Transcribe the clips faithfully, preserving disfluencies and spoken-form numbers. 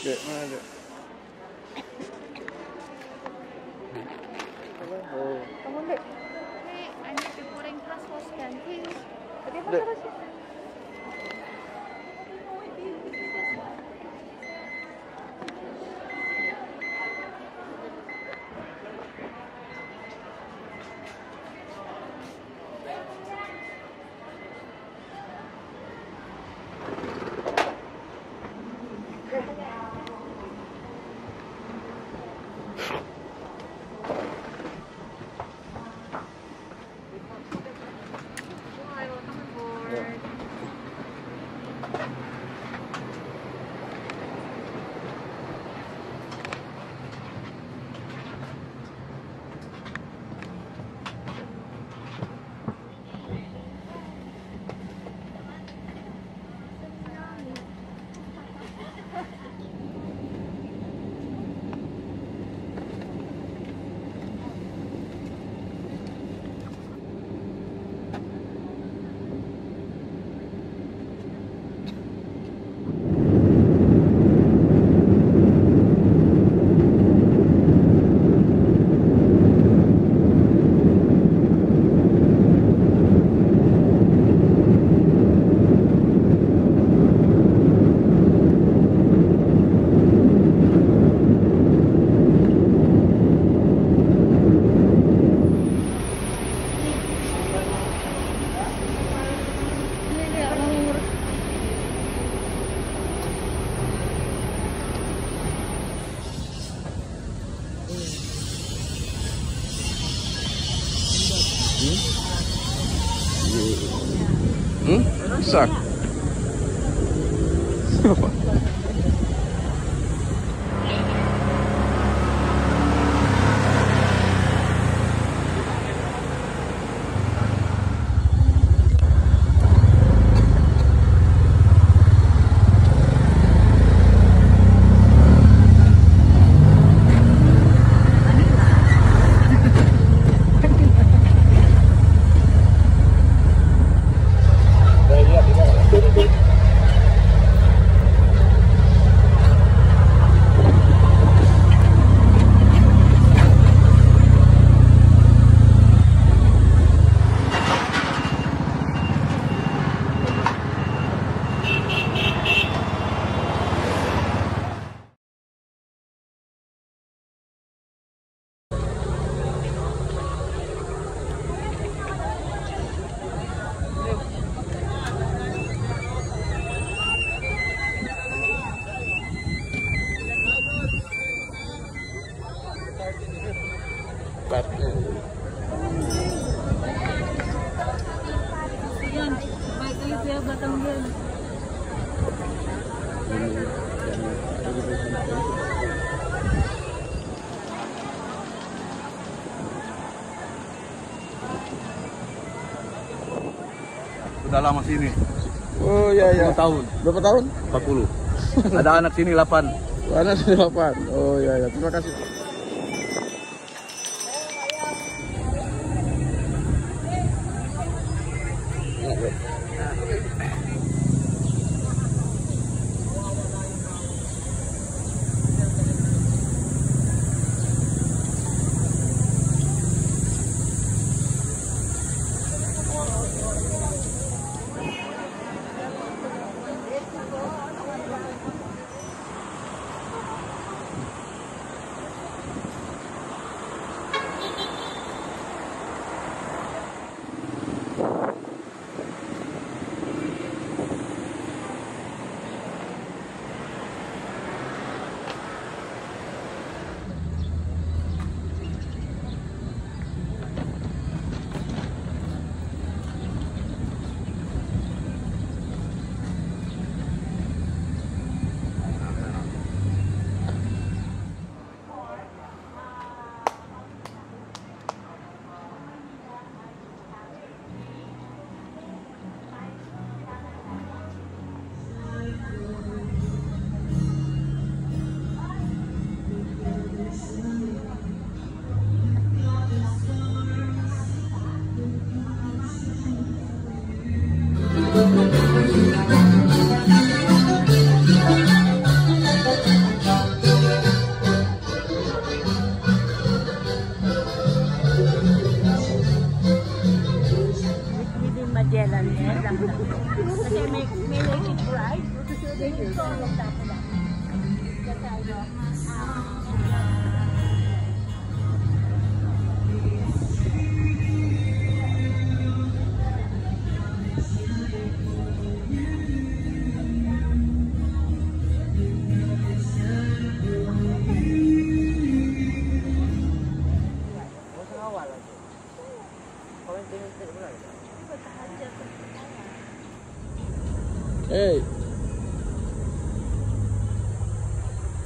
Dek, mana, Dek? Oh. Bangun, Dek. Dek, I need the goreng khas for Stan, please. Terima kasih. Hmm? Bisa. Sudah lama sini. Oh, ya, ya. Empat puluh tahun. Berapa tahun? Empat puluh. Ada anak sini delapan. Oh, anak sini delapan. Oh, ya, ya. Terima kasih.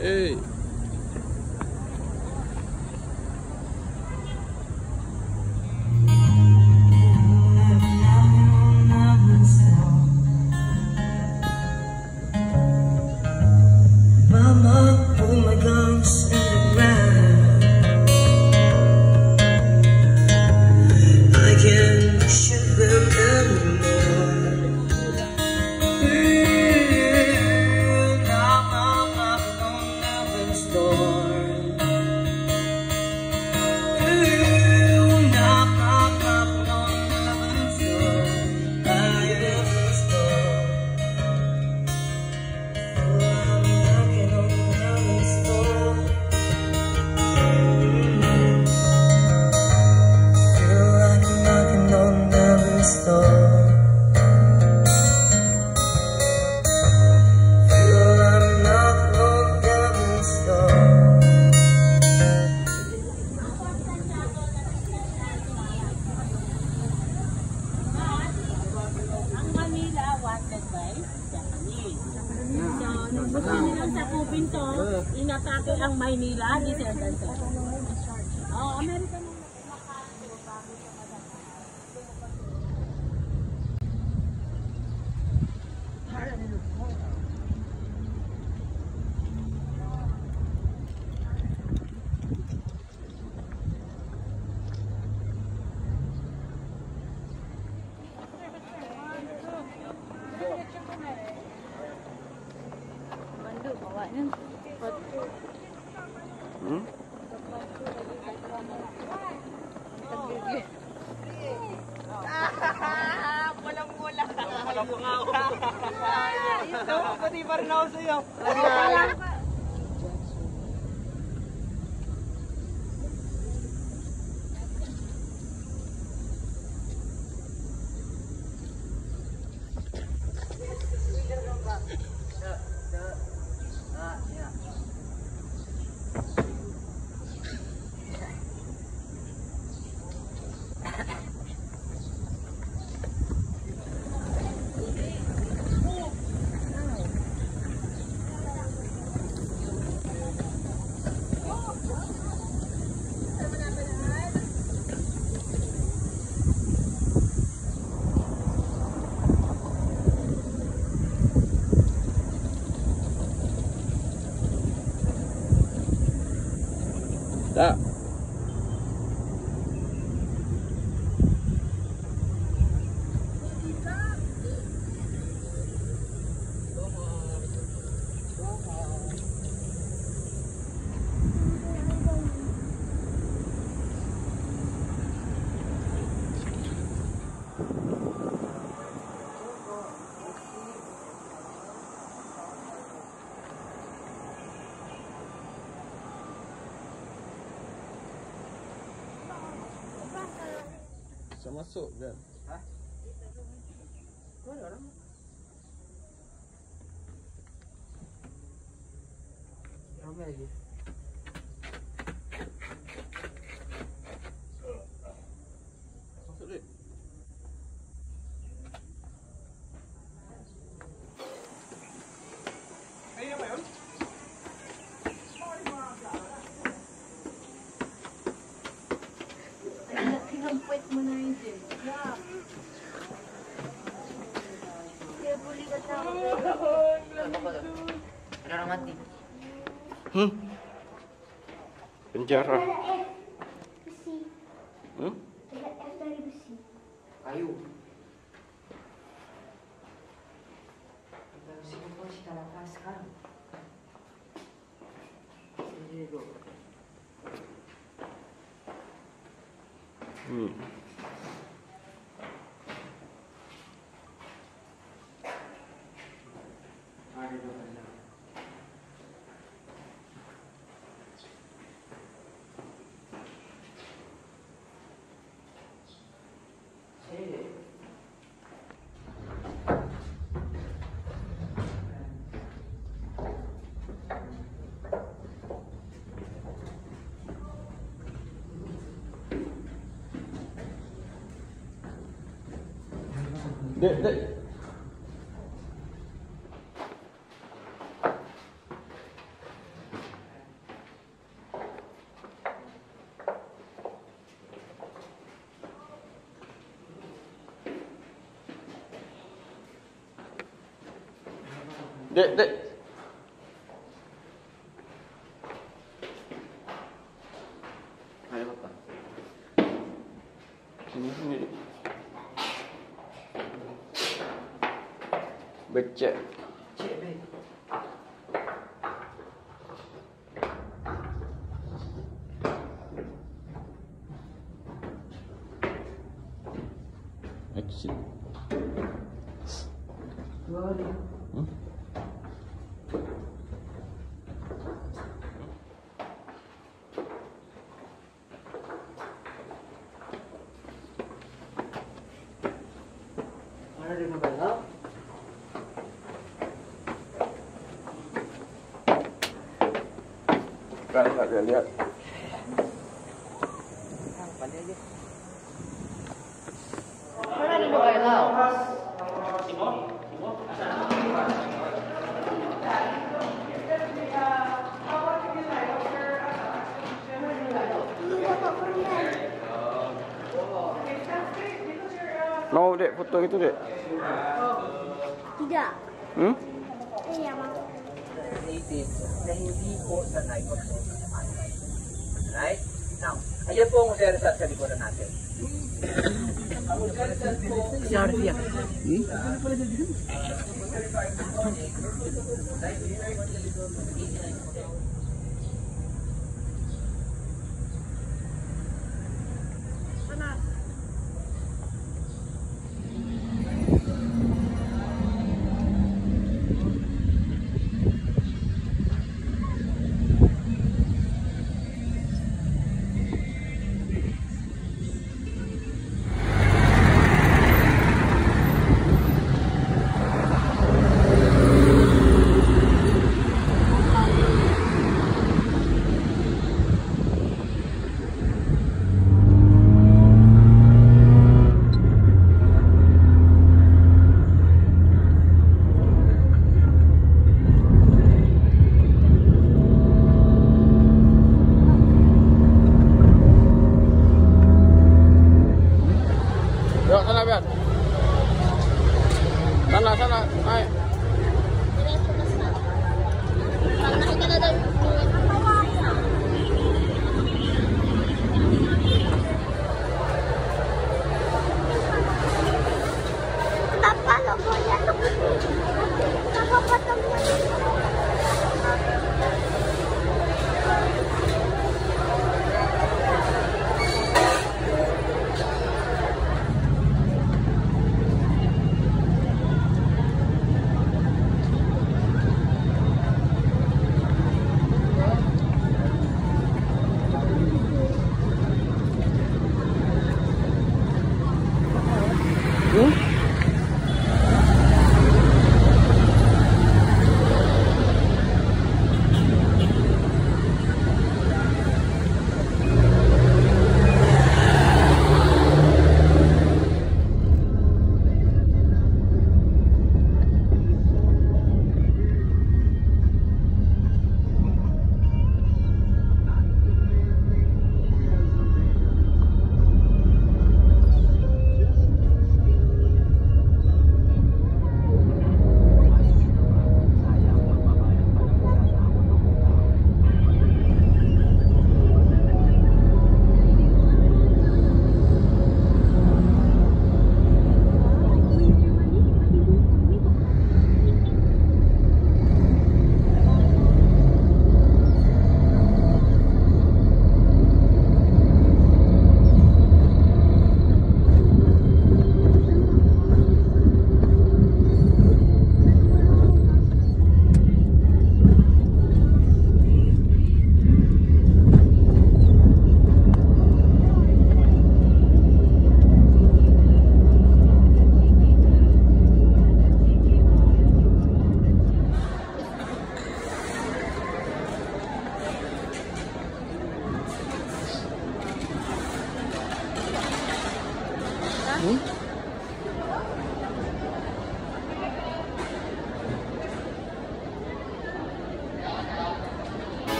Hey. Mama, pull my guns in the ground. I can't shoot them anymore. Ooh, mama, mama, don't ever start. Ooh, mama, mama, don't ever start. I ever start. Ang Manila wanted by Japanese. So, nung gusto nilang sakupin to, inatake ang Maynila, di Sentensa. Oh, American. Hmm? Itu, pati parnau sa'yoe. Tak. Bisa masuk kan? Hah? Mana orang? Ramai lagi. Masuk deh. Ada orang mati. Hmm. Penjara. Ada F besi. Hmm? Ada F dari besi. Kayu. Kita mesti buka si Kalaka sekarang. Sini dulu. Hmm. Dek, dek. Dek, dek. Hai, apa? Sini, sini, dek. Becek. Cek, be. Action. Hmm? Mana dia mobile kau? Kan, tak ada lihat. Mana dia mobile kau? Mau dek foto gitu dek? Tidak. Hmm? Iya, Bang. Right? Now, ayo po mo sa sa di ko na natin. Hmm? Yuk, sana, Bian. Sana, sana, naik. Kenapa logonya tuh? Kenapa potongnya?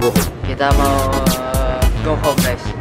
Go home. Kita mau, eh, go home, guys.